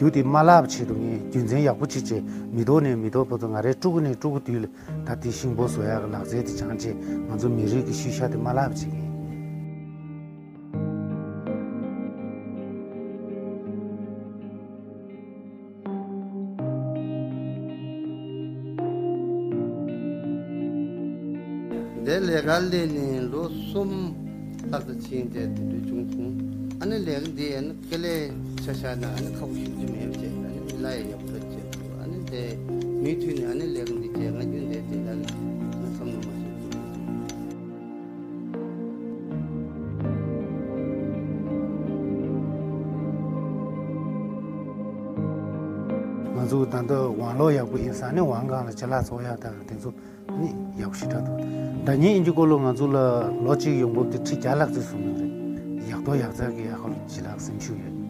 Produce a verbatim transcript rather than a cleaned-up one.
རྒྱུ་དེ་མ་བརླག་པ་ཆེད་དུ་ངས་རྒྱུ་མཚན་ཡག་པོ་ཅིག་བྱས། མི་ཐོག་ནས་མི་ཐོག་བར་དུ་ང་རའི་ཕྲུ་གུ་ནས་ཕྲུ་གུ་དུས་ལ་ད་དེ་ཤིང་ཕོར་བཟོ་ཡག་གི་ལག་རྩལ་དེ་སྦྱངས་བྱས། ང་ཚོ་མི་རིགས་ཀྱི་ཤུལ་བཞག་དེ་མ་བརླག་པ་བྱེད་ཀྱི་ཡིན། འདི་ལས་ཀ་ལས་ནས་ལོ་གསུམ་ལྷག་ཙམ་ཕྱིན་ཏེ་དེ་འདྲ་བྱུང་སོང་། ཨ་ནི་ལས་ཀ་འདི་ཨ་ནི་དཀའ་ལས་ཆེ་ཤ་ན་ཨ་ནི་ཁག་པོ་ཞིག་ཅི་མེད་བྱས། ཨ་ནི་ལ་ཡ་ཡག་པོ་བྱས། ཨ་ནི་དེ་མུ་མཐུད་ནས་ཨ་ནི་ལས་ཀ་འདི་བྱས། ང་རྒྱུན་དེ་དེ་ལ་ནི་བསམ་བློ་མ་བྱུང་། ང་ཚོ་ད་ལྟ་ཝང་ལོག་ཡག་པོ་ཡིན་ས་ནི་ཝང་སྒང་ལ་ཅ་ལག་བཙོང་ཡག་དང་དེ་ཚོ་ནི་ཡག་པོ་ཞེ་དྲག་འདུག་ཟླ་ཉིན་ཨིན་ཇི་སྐོར་ལ་ང་ཚོ་ལ་ལོ་གཅིག་ཡོང་འབབ་དེ་ཁྲི་བརྒྱ་ལྷག་ཙམ་བཟོ་གི་ཡོད་རེད། ཡག་ཐོག་ཡག་རྩ་གི་ཡག་ཧོལ་ཅི་ལག་སེམས་ཤུགས་ཡོད།